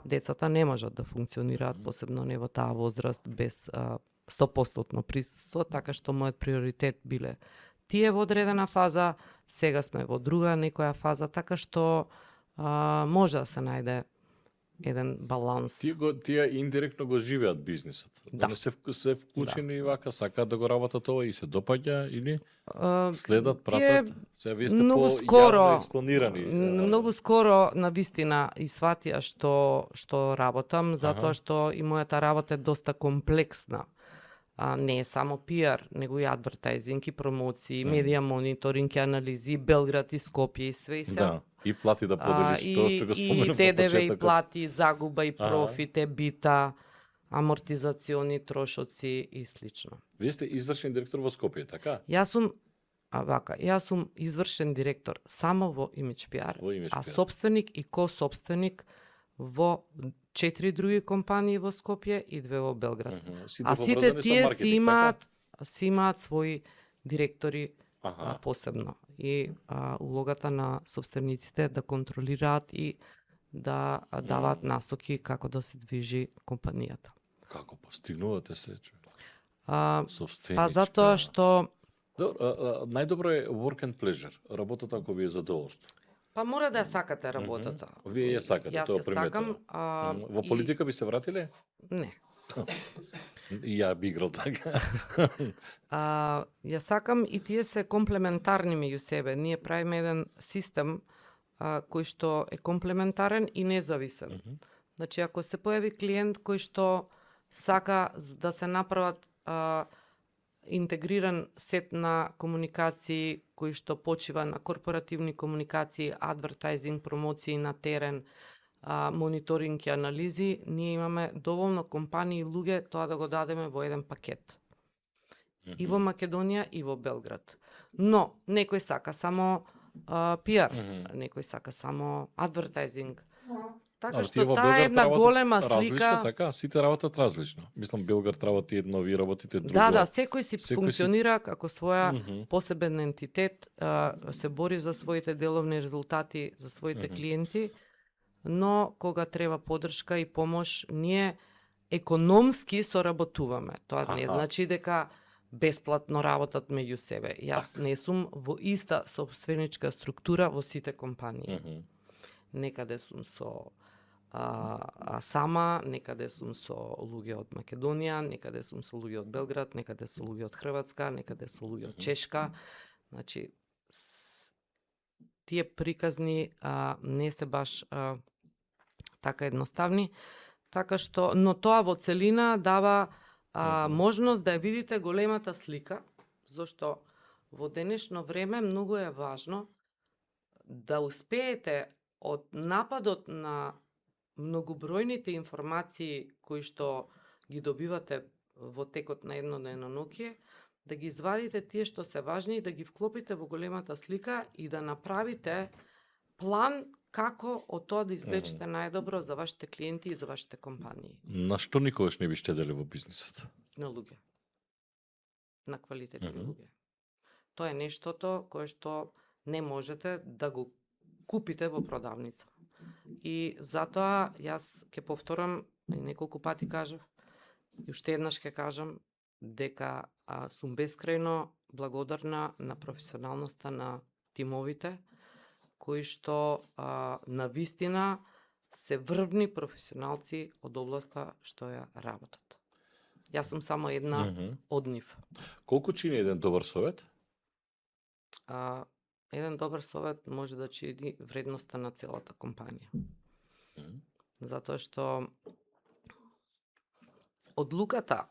Децата не можат да функционираат, посебно не во таа возраст, без 100% присуство, така што мојот приоритет биле тие во одредена фаза, сега сме во друга некоја фаза, така што може да се најде еден баланс. Тие индиректно го живеат бизнисот. Да. Не се вклучени и вака, сакаат да го работат ова и се допаѓа или следат, тие пратат, се вие сте многу по скоро- јавно експонирани. Многу скоро на вистина и сватија што работам, затоа Аха. што и мојата работа е доста комплексна. Не е само пиар, него и адвертайзинг, и промоции, медија мониторинг, и анализи, Белград и Скопје и све и се. Да, и плати да поделиш тоа што го и споменав на ДДВ, и почетокот. плати, и загуба, и Аха. профит, ебита, амортизациони трошоци и слично. Вие сте извршен директор во Скопје, така? Јас сум извршен директор само во Image PR, Во Image а PR. собственик и ко-собственик во 4 други компании во Скопје и 2 во Белград. А сите поврзани со тие маркетинг, си имаат своји директори Аха. посебно. И улогата на собствениците е да контролираат и да даваат насоки како да се движи компанијата. Како постигнувате се, човек? А, Собственичка. Па затоа што Најдобро е work and pleasure, работата ако ви е задоволство. па мора да ја сакате работата. Вие ја сакате, Јас тоа ја приметувам. сакам. Во политика би се вратиле? Не. И ја би играл така. Ја сакам и тие се комплементарни меѓу себе. Ние правиме еден систем кој што е комплементарен и независен. Значи, ако се појави клиент кој што сака да се направат интегриран сет на комуникации кои што почива на корпоративни комуникации, адвертайзинг, промоции на терен, мониторинг и анализи, ние имаме доволно компании и луѓе тоа да го дадеме во еден пакет. И во Македонија, и во Белград. Но, некој сака само пиар, некој сака само адвертайзинг. Така што таа е една голема слика. Различно, така, сите работат различно. Мислам, Белград работи едно, ви работите друго. Да, секој си функционира како своја посебен ентитет, се бори за своите деловни резултати, за своите клиенти, но кога треба поддршка и помош, ние економски соработуваме. Тоа не значи дека бесплатно работат меѓу себе. Јас не сум во иста собственичка структура во сите компании. Некаде сум со сама, некаде сум со луѓе од Македонија, некаде сум со луѓе од Белград, некаде со луѓе од Хрватска, некаде со луѓе од Чешка. Значи, тие приказни не се баш така едноставни, така што, но тоа во целина дава можност да ја видите големата слика, зашто во денешно време многу е важно да успеете од нападот на многобројните информации кои што ги добивате во текот на едно деноноќие, да ги извадите тие што се важни и да ги вклопите во големата слика и да направите план како од тоа да извлечете најдобро за вашите клиенти и за вашите компании. На што никогаш не би штедели во бизнисот? На луѓе. На квалитетни луѓе. Тоа е нештото кое што не можете да го купите во продавница. И затоа јас ќе повторам, и неколку пати кажав, и уште еднаш ќе кажам, дека сум бескрајно благодарна на професионалноста на тимовите, кои што на вистина се врвни професионалци од областа што ја работат. Јас сум само една од нив. Колку чини еден добар совет? Еден добар совет може да чини вредноста на целата компанија. Затоа што одлуката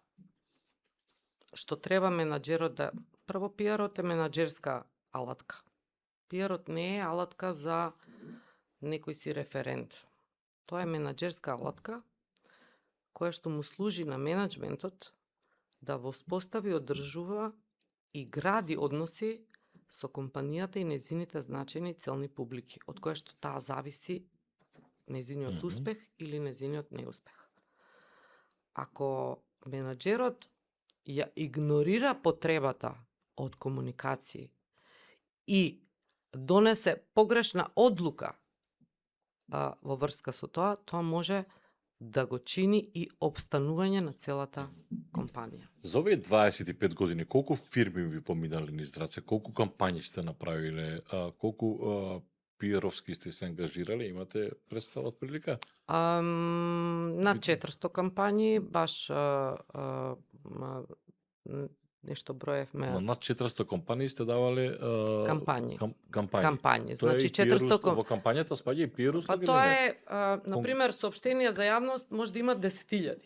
што треба менаџерот да... Прво, пиарот е менаџерска алатка. Пиарот не е алатка за некој си референт. Тоа е менаџерска алатка која што му служи на менаџментот да воспостави, одржува и гради односи со компанијата и незините значајни целни публики, од која што таа зависи незиниот успех или незиниот неуспех. Ако менаџерот ја игнорира потребата од комуникации и донесе погрешна одлука во врска со тоа, тоа може да го чини и обстанување на целата компанија. За овие 25 години, колку фирми ви поминали низ раце, колку кампањи сте направиле, колку пиеровски сте се ангажирали, имате представа од прилика? На 400 кампањи, баш нешто броевме. На над 400 компании сте давале Кампањи. кампањи. Кампањи. Тоа е Значи и PR 400 во кампањата спаѓа и PR Па услуги? тоа е, на пример, соопштенија за јавност може да има 10.000.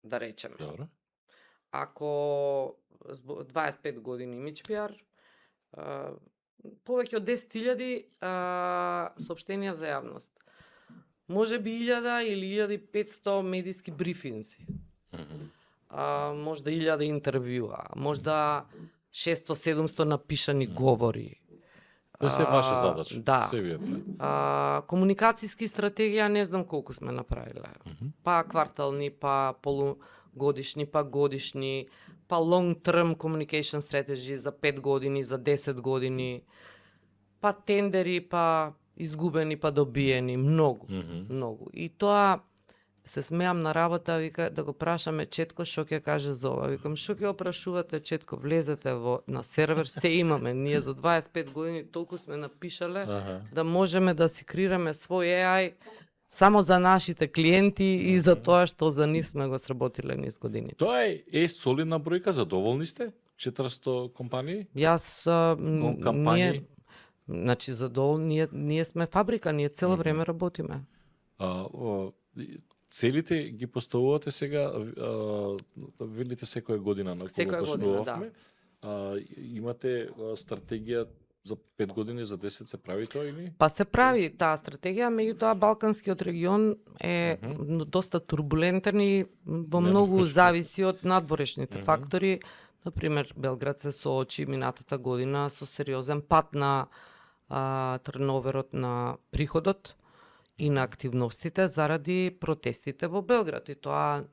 Да речеме. Добро. Ако 25 години имидж PR, повеќе од 10.000 соопштенија за јавност. Може би 1000 или 1500 медиски брифинзи. Може да 1000 интервјуа, може да 600-700 напишани говори. Тоа се ваша задача. Да. Се вие правите. Комуникацијски стратегија не знам колку сме направиле. Па квартални, па полугодишни, па годишни, па long term communication strategy за 5 години, за 10 години, па тендери, па изгубени, па добиени, многу, многу. И тоа се смеам на работа, вика, да го прашаме Четко што ќе каже за ова. Викам, што ќе опрашувате Четко, влезете на сервер, се имаме. Ние за 25 години толку сме напишале да можеме да си креираме свој AI само за нашите клиенти и за тоа што за нив сме го сработиле низ годините. Тоа е солидна бројка, задоволни сте? 400 компании? Јас кампањи? Значи задоволни, ние сме фабрика, ние цело време работиме. Целите ги поставувате сега, велите секоја година на кога почнувавме. Имате стратегија за 5 години, за 10 се прави тоа или? Па се прави таа стратегија, меѓутоа Балканскиот регион е доста турбулентен и во многу зависи од надворешните фактори. Например, Белград се соочи минатата година со сериозен пат на трноверот на приходот и на активностите заради протестите во Белград. И тоа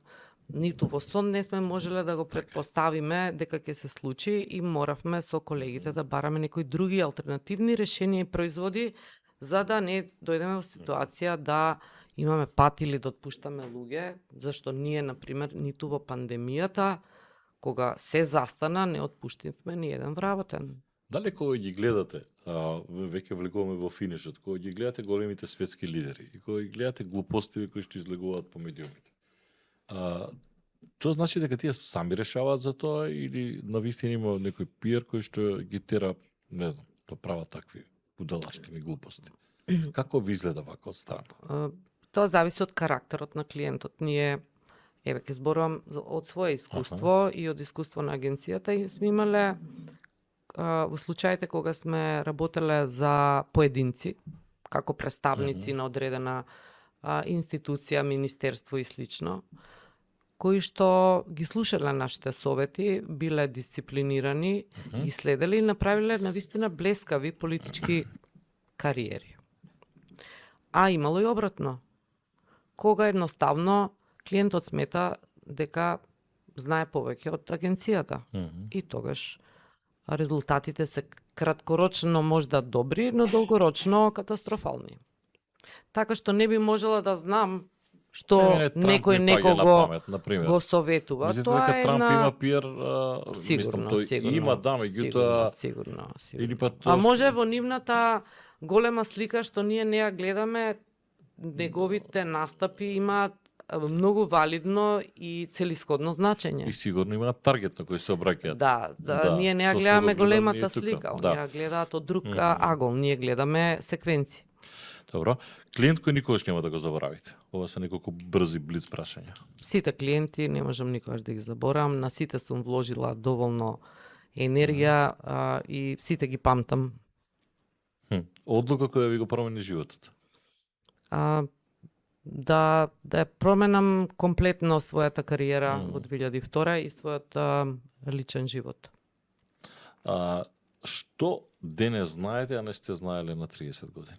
ниту во сон не сме можеле да го предпоставиме дека ќе се случи и моравме со колегите да бараме некои други алтернативни решенија и производи за да не дојдеме во ситуација да имаме пат или да отпуштаме луѓе, зашто ние, например, ниту во пандемијата, кога се застана, не отпуштивме ни еден вработен. Дали кога ги гледате, веќе влегуваме во финишот, кога ги гледате големите светски лидери и кога ги гледате глупостиви кои што излегуваат по медиумите, тоа значи дека тие сами решаваат за тоа или навистина има некој пиер кој што ги тера, не знам, да прават такви будалаштини глупости? Како ви изгледа вака од страна? Тоа зависи од карактерот на клиентот. Ние, еве, ќе зборувам од свое искуство и од искуство на агенцијата и сме имале во случаите кога сме работеле за поединци, како представници на одредена институција, министерство и слично, кои што ги слушале нашите совети, биле дисциплинирани, ги следеле и направиле навистина блескави политички кариери. А имало и обратно. Кога едноставно клиентот смета дека знае повеќе од агенцијата. И тогаш резултатите се краткорочно можда добри, но долгорочно катастрофални. Така што не би можела да знам што некој некого го советува. Мислите Тоа дека е Трамп една... има пиер, Сигурно, тој сигурно. има, да, меѓутоа... Сигурно. Или па А може во нивната голема слика што ние не ја гледаме, неговите настапи имаат многу валидно и целисходно значење. И сигурно има таргет на кој се обраќаат. Да, ние не ја гледаме големата слика, Да. ја гледаат од друг агол, ние гледаме секвенци. Добро. Клиент кој никогаш нема да го заборавите. Ова се неколку брзи блиц прашања. Сите клиенти не можам никогаш да ги заборавам, на сите сум вложила доволно енергија и сите ги памтам. Одлука која ви го промени животот? Да ја променам комплетно својата кариера во 2002 и својот личен живот. Што денес знаете, а не сте знаеле на 30 години?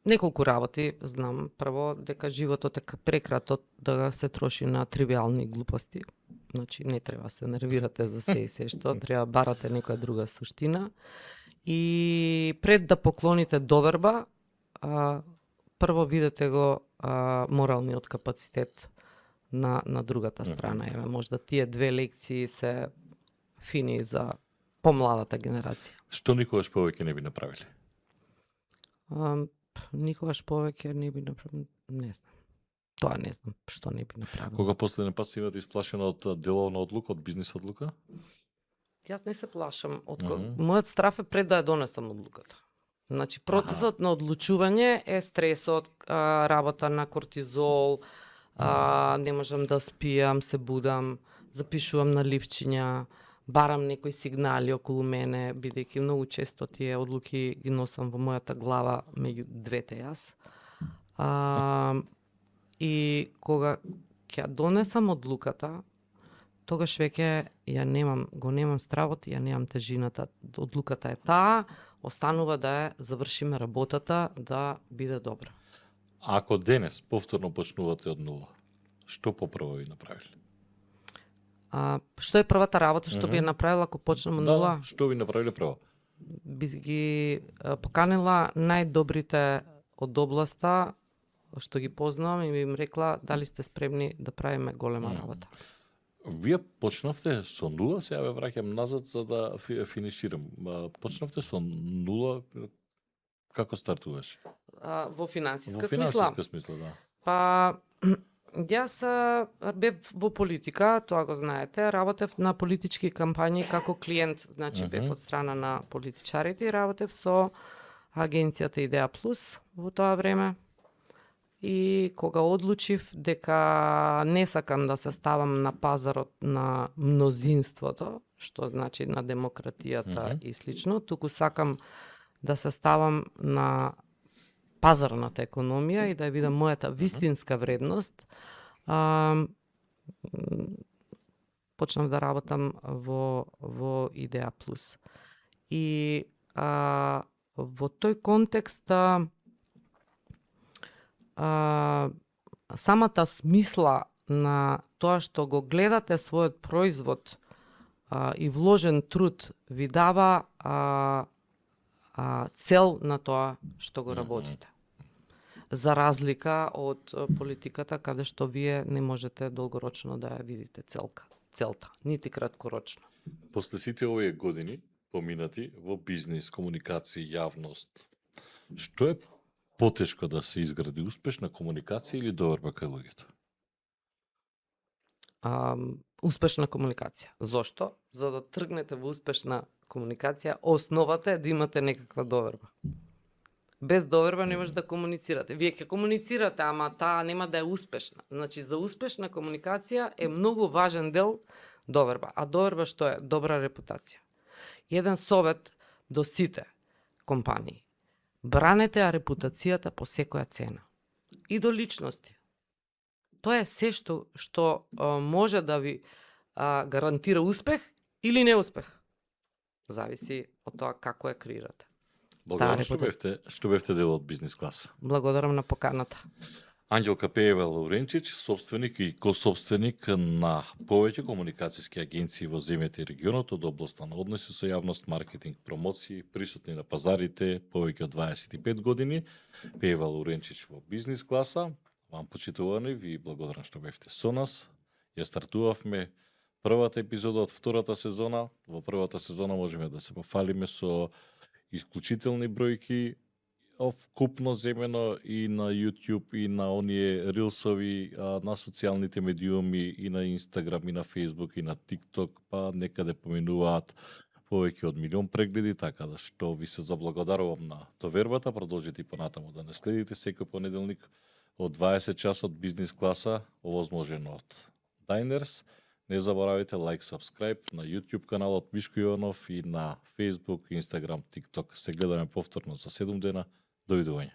Неколку работи знам. Прво, дека животот е прекратот да се троши на тривиални глупости. Значи, не треба се нервирате за се и се што, треба барате некоја друга суштина. И пред да поклоните доверба, прво видете го моралниот капацитет на другата страна. Еве, можда тие две лекции се фини за помладата генерација. Што никогаш повеќе не би направиле? Никогаш повеќе не би направил, не знам. Тоа не знам што не би направил. Кога последен пат си имате исплашена од деловна одлука, од бизнис одлука? Јас не се плашам од Мгм. мојот страф е пред да ја донесам одлуката. Значи процесот на одлучување е стресот, работа на кортизол, не можам да спијам, се будам, запишувам на ливчиња, барам некои сигнали околу мене, бидејќи многу често тие одлуки ги носам во мојата глава меѓу двете јас. И кога ќе ја донесам одлуката, тогаш веќе го немам стравот, ја немам тежината. Одлуката е таа, останува да ја завршиме работата, да биде добра. Ако денес повторно почнувате од нула, што попрво ви направиле? Што е првата работа што би ја направила ако почнем од нула? Да, што ви направиле прво? Би ги поканила најдобрите од областа што ги познавам и би им рекла дали сте спремни да правиме голема работа. Вие почнавте со нула, сега ве враќам назад за да финиширам. Почнавте со нула, како стартуваш? Во финансиска Во смисла? финансиска смисла, да. Па, јас бев во политика, тоа го знаете, работев на политички кампањи како клиент, значи бев од страна на политичарите и работев со агенцијата Идеја Плюс во тоа време. И кога одлучив дека не сакам да се ставам на пазарот на мнозинството, што значи на демократијата и слично, туку сакам да се ставам на пазарната економија и да ја видам мојата вистинска вредност, почнав да работам во Идеја Плюс. И во тој контекст самата смисла на тоа што го гледате својот производ и вложен труд ви дава цел на тоа што го работите. За разлика од политиката каде што вие не можете долгорочно да ја видите целта, нити краткорочно. После сите овие години поминати во бизнис, комуникација, јавност, што е потешко да се изгради успешна комуникација или доверба кај луѓето? Успешна комуникација. Зошто? За да тргнете во успешна комуникација, основата е да имате некаква доверба. Без доверба не може да комуницирате. Вие ќе комуницирате, ама таа нема да е успешна. Значи, за успешна комуникација е многу важен дел доверба. А доверба што е? Добра репутација. Еден совет до сите компании. Бранете репутацијата по секоја цена. И до личности. Тоа е се што може да ви гарантира успех или неуспех. Зависи од тоа како ја креирате. Благодарам што бевте дел од бизнис класа. Благодарам на поканата. Ангелка Пеева Лауренчич, собственик и кособственик на повеќе комуникацијски агенции во земјата и регионот од областа на односи со јавност, маркетинг, промоции, присутни на пазарите повеќе од 25 години. Пеева Лауренчич во бизнис класа. Вам почитувани, ви благодарам што бевте со нас. Ја стартувавме првата епизода од втората сезона. Во првата сезона можеме да се пофалиме со исклучителни бројки, вкупно земено и на YouTube, и на оние рилсови, на социјалните медиуми, и на Instagram, и на Facebook, и на TikTok, па некаде поминуваат повеќе од 1 милион прегледи, така да што ви се заблагодарувам на довербата. Продолжите и понатаму да не следите секој понеделник од 20 часот бизнис класа, овозможено од Diners. Не заборавајте лайк, subscribe на YouTube каналот Мишко Јованов и на Facebook, Instagram, TikTok. Се гледаме повторно за 7 дена. Довидување.